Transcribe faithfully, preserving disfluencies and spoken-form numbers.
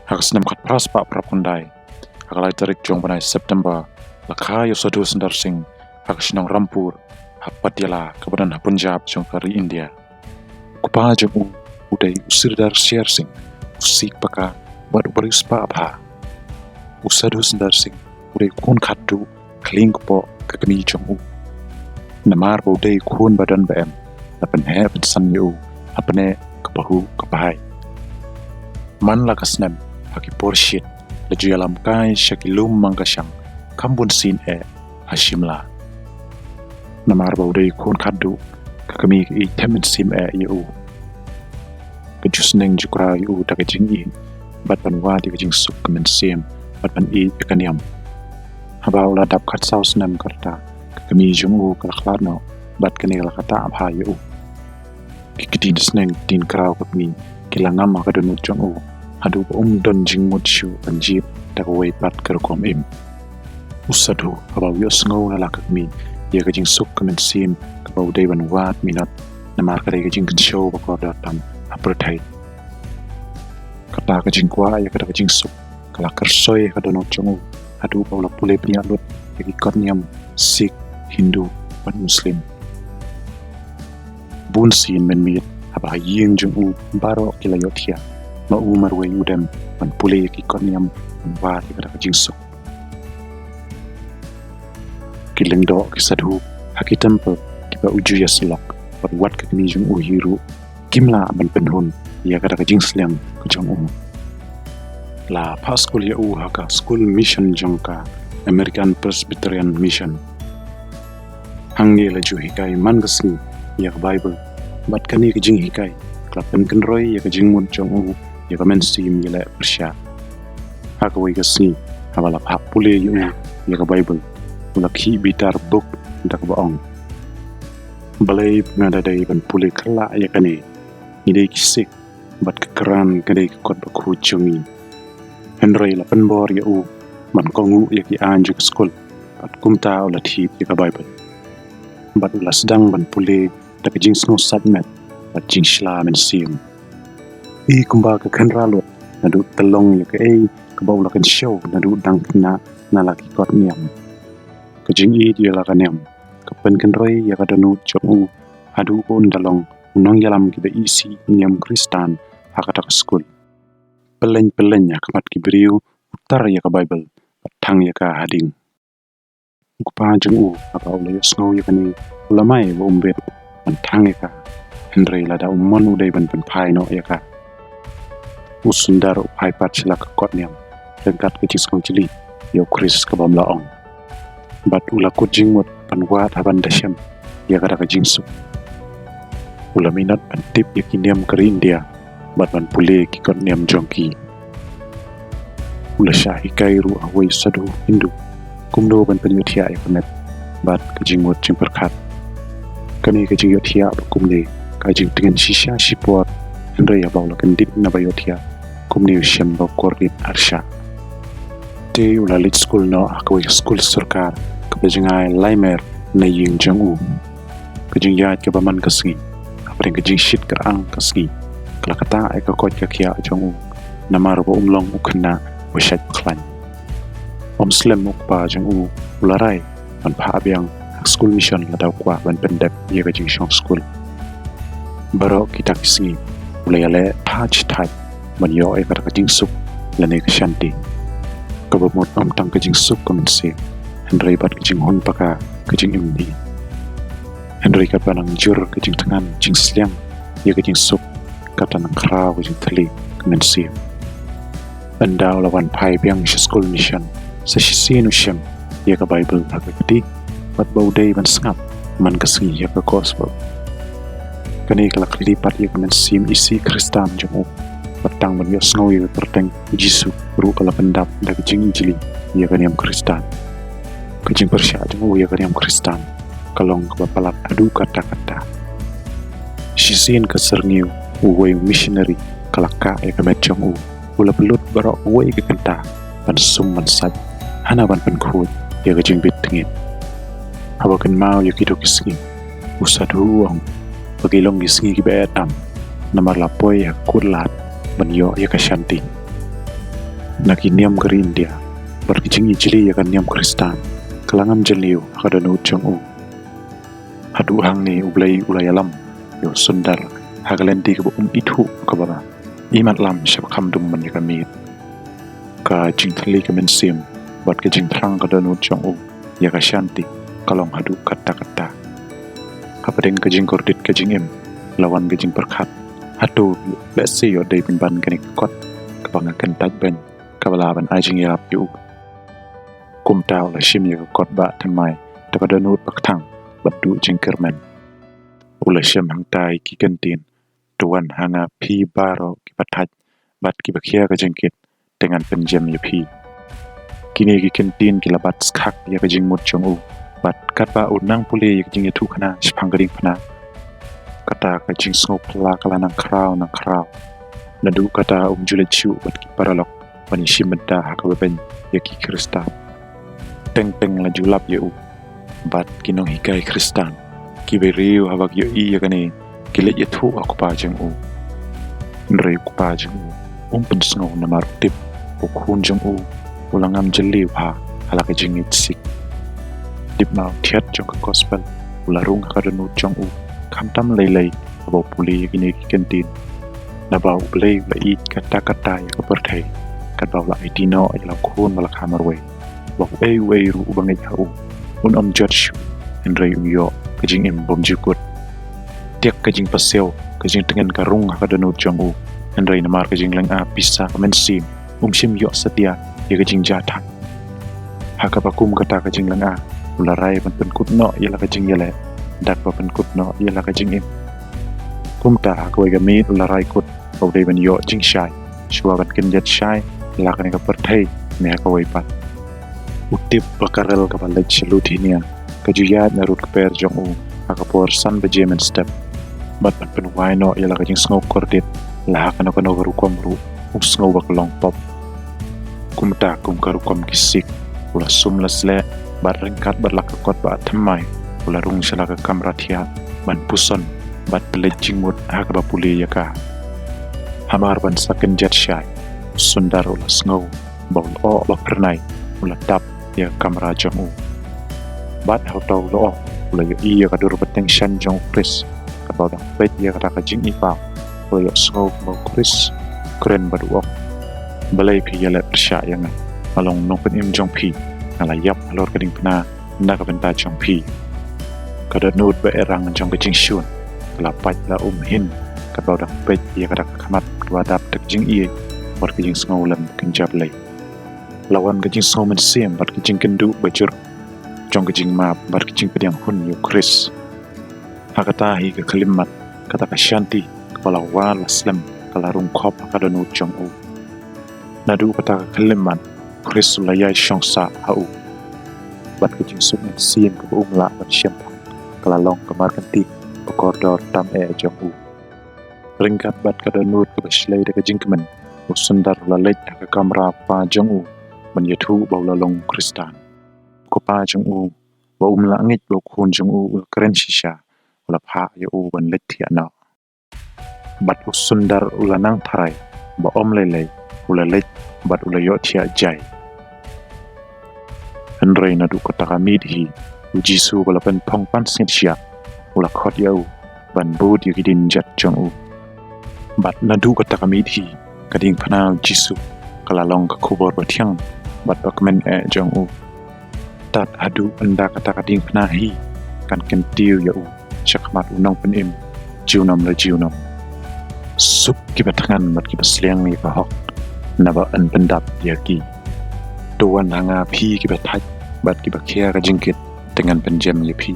Ha ka snem khatphra spah phra phew khyndai, ha ka lai tarik jong u bnai September, la kha ïa u Sadhu Sundar Singh ha ka shnong Rampur, ha Patiala, kaba don ha Punjab jong ka ri India. U kpa jong u u dei u Sirdar Sher Singh, u Sikh paka bad u briew spah bha. U Sadhu Sundar Singh u dei u khun khatduh khlem kpoh ka kmie jong u. Namar ba u dei u khun ba don ba em, la pynheh pynsan ïa u hapdeng ka pahuh ka pahai. Man la ka snem, ha ki por shit, la ju ïalam kai sha ki lum mang ka shang kham bun sien eh ha Shimla. Namar ba u dei u khun khatduh, ka kmie ka ïeit them mynsiem eh ïa u. Ka ju sneng ju kraw ïa u da ka jingïeit bad ban wad ïa ka jingsuk ka mynsiem bad ban ïeit ïa ka niam. Haba u la dap khatsaw snem ka rta, ka kmie jong u ka la khlad noh bad kane ka la ktah bha ïa u. Ki ktien sneng ktien kraw ka kmie ki la ngam ha ka dohnud jong u, haduh ba um don jingmut shuh ban jied da kawei pat ka rukom im. U Sadhu haba u ïohsngew na la ka kmie ïa ka jingsuk ka mynsiem kaba u dei ban wad minot, namar ka dei ka jingkynshew ba kordor tam ha pyrthei. Kata ka jingkwah ïa kata ka jingsuk ka la kyrsoi ha ka dohnud jong u, haduh ba u la pule bniah lut ïa ki kot niam Sikh, Hindu bad Muslim. Bun sien mynmiet, haba ha ïing jong u baroh ki la ïohthiah ba u marwei u dem ban pule ïa ki kot niam ban wad ïa kata ka jingsuk. Ki lyngdoh ki sadhu ha ki temple kiba u ju ïasyllok bad wat ka kmie jong u hi ruh kim lah ban pynhun ïa kata ka jingsliang ka jong u. La phah skul ïa u ha ka skul mission jong ka American Presbyterian Mission. Hangne la ju hikai man ka sngi ïa ka Bible bad kane ka jinghikai ka la pynkynroi ïa ka jingmut jong u ïa ka mynsiem ïaleh pyrshah. Ha kawei ka sngi, haba la phah pule ïa u ïa ka Bible, u la khih bitar buk da kaba ong: Balei nga da dei ban pule kylla ïa kane? Ngi dei ki Sikh bad ka Koran ka dei ka kot bakhuid jong ngi. Hynrei la pynbor ïa u ban kohnguh ïa ki aiñ jong ka skul bad kumta u la thied ïa ka Bible. Bad u la sdang ban pule da ka jingsngewsat met bad jingshla mynsiem. I kumba ka kynra lut, naduh tyllong ïa kaei kaba u la kynshew naduh dang khynnah na la ki kot niam. Ka jingïeit ïa la ka niam ka pynkynroi ïa ka dohnud jong u haduh ba un da long u nongïalam kiba isih niam Khristan ha kata ka skul. Pylleng pylleng ha khmat ki briew u tar ïa ka Bible bad thang ïa ka ha ding. U kpa jong u haba u la ïohsngew ïa kane u la mai ba um bit ban thang ïa ka, hynrei lada u mon u dei ban pynphai noh ïa ka. U Sundar u phai pat sha la ka kot niam ryngkat ka jingsngewjylliew ïa u Khrist kaba um la ong. Bad u la kut jingmut ban wad ha ban da shem ïa kata ka jingsuk. U la minot ban tip ïa ki niam ka ri India bad ban pule ki kot niam jong ki. U la shah hikai ruh ha uwei u sadhu Hindu kumno ban pynïohthiah ïa ka met bad ka jingmut jingpyrkhat. Kane ka jingïohthiah ba kumne ka jingtngen shisha shipor, hynrei haba u la kyndit na ba ïohthiah kumne u shem ba u kordit arshah. Te u la leit skul noh ha kawei ka skul sorkar kaba jngai lai mer na ïing jong u. Ka jingïaid kaba man ka sngi, hapdeng ka jingshit kyrang ka sngi, ka la ktah ïa ka koit ka khiah jong u namar ba um long u khynnah ba shait ba khlaiñ. Um slem u kpa jong u u la rai ban phah biang ha ka skul mission lada u kwah ban pyndep ïa ka jingshong skul. Baroh kita ki sngi u la ïaleh thait thait ban ïoh ïa kata ka jingsuk lane ka shanti, kaba mut ym tang ka jingsuk ka mynsiem, hynrei bad ka jinghun paka ka jingim hi. Hynrei katba nang jur ka jingthngan jingsliang ïa ka jingsuk, kata nang khraw ka jingthylli ka mynsiem. Ynda u la wan phai biang sha skul mission, sa shisien u shem ïa ka Bible ha ka kti bad ba u dei ban sngap man ka sngi ïa ka gospel. Kane ka la kylli pat ïa ka mynsiem isih Khristan jong u bad tang ban ïohsngew ïa ka kyrteng Jisu ruh ka la pyndap da ka jingijli ïa ka niam Khristan. Ka jingpyrshah jong u ïa ka niam Khristan ka long kaba palat haduh katta katta. Shisien ka syrngiew uwei u missionary ka la kah ïa ka met jong u. U la pynlut baroh uwei ka kynta ban sum ban sait hana ban pynkhuid ïa ka jingbit tngit. Haba kynmaw ïa kito ki sngi, u sadhu u ong ba ki long ki sngi kiba eh tam namar la poi ha ka kut lad ban ïoh ïa ka shanti. Na ki niam ka ri India, bad ki jingijli ïa ka niam Khristan ka la ngam jylliew ha ka dohnud jong u. Haduh hangne U Blei u la ïalam ïa u Sundar ha ka lynti kaba um ithuh, kaba la imatlam sha ba kham dum ban ïa ka miet. Ka jingthylli ka mynsiem bad ka jingthrang ka dohnud jong u ïa ka shanti ka long haduh katta katta. Hapdeng ka jingkordit ka jingim, la wan ka jingpyrkhat, hato lehse ïoh dei pynban kane ka kot kaba nga kyntait beiñ, kaba lah ban ai jingïarap ïa u. Kumta u la shim ïa ka kot ba thymmai da ka dohnud ba kthang bad duh jingkyrmen. U la shem hangtai ki kyntien: To wan ha nga phi baroh kiba thait bad kiba khia ka jingkit, te ngan pynjem ïa phi. Kine ki kyntien ki la bat skhak ïa ka jingmut jong u, bad katba u nang pule ïa ka jingïathuhkhana shaphang ka diengphna, kata ka jingsngew phylla ka la nang khraw nang khraw. Naduh kata um ju leit shuh bad ki paralok ban ïashim bynta ha kaba beiñ ïa ki Khristan. Teng teng la ju lap ïa u, bad ki nonghikai Khristan kiba riew haba ki ïohi ïa kane ki leit ïathuh ha u kpa jong u. Hynrei u kpa jong u um pynsngew, namar u tip u khun jong u u la ngam jylliew bha ha la ka jingngeit Sikh. Dip ma u thiat jong ka gospel u la rung ha ka dohnud jong u, khamtam lei lei haba u pule ïa kine ki kyntien. Naba U Blei u la ïeit katta katta ïa ka pyrthei, katba u la aiti noh ïa la u Khun ba la kha marwei, ba uei uei ruh uba ngeit ha u un ym jot shuh, hynrei un ïoh ka jingim bymjukut. Tiak ka jingpasiaw, ka jingtngen ka rung ha ka dohnud jong u, hynrei namar ka jinglynga pisa ka mynsiem, um shym ïoh satia ïa ka jingjahthait. Ha kaba kum kata ka jinglynga, u la rai ban pynkut noh ïa la ka jingïaleh da kaba pynkut noh ïa la ka jingim. Kumta ha kawei ka miet u la rai kut ba u dei ban ïoh jingshai shuwa ban kynjat shai la kane ka pyrthei ne ha kawei pat. U tip ba ka rel kaba leit sha Ludhiana ka ju ïaid na rud kper jong u ha ka por san baje mynstep, bad ban pynwai noh ïa la ka jingsngew kordit la ha kano kano ka rukom ruh, um sngew ba ka long pop. Kumta kum ka rukom ki Sikh, u la sum la sleh bad ryngkat bad la ka kot ba thymmai u la rung sha la ka kamra thiah ban puson bad pynleit jingmut ha kaba pule ïa ka. Hamar ban sa kynjat shai, u Sundar u la sngew ba u lyoh ba phyrnai u la dap ïa ka kamra jong u. Bad ha uta u lyoh u la ïohi ïa ka dur bteng shaiñ jong u Khrist, katba u dang peit ïa kata ka jingïohi, u la ïohsngew ba u Khrist u kren bad u ong: Balei phi ïaleh pyrshah ïa nga? Nga long nongpynim jong phi, nga la ïap halor ka diengphna na ka bynta jong phi. Ka dohnud ba erang jong ka jingshun ka la pait la um hin, katba u dang peit ïa kata ka khmat kaba dap da ka jingïeit bad ka jingsngewlem kynja Blei. La wan ka jingsngew mynsiem bad ka jingkynduh ba jur jong ka jingmap bad ka jingpdiang hun ïa u Khrist. Ha kata hi ka khyllipmat, kata ka shanti kaba la wad la slem ka la rung khop ha ka dohnud jong u. Naduh kata ka khyllipmat, u Khrist u la ïai shong sah ha u, bad ka jingsuk mynsiem kaba um lah ban shem phang ka la long ka markynti ba kordor tam eh jong u. Ryngkat bad ka dohnud kaba shlei da ka jingkmen, u Sundar u la leit ha ka kamra u kpa jong u ban ïathuh ba u la long Khristan. U kpa jong u, ba um lah ngeit ba u khun jong u u la kren shisha, u la phah ïa u ban leit thiah noh. Bad u Sundar u la nang tharai ba ym lei lei u la leit bad u la ïoh thiah jai. Hynrei naduh kata ka miet hi, u Jisu ba la pynphong pansngiat shiah u la khot ïa u ban bud ïa ki dienjat jong u. Bad naduh kata ka miet hi, ka diengphna u Jisu ka la long ka khubor bathiang bad ba kmen eh jong u. Tad haduh ynda kata ka diengphna hi kan kyntiew ïa u sha khmat u Nongpynim junom la junom. Suk kiba thngan bad kiba sliang ïa ka hok, naba yn pyndap ïa ki. To wan ha nga phi kiba thait bad kiba khia ka jingkit, te ngan pynjem ïa phi.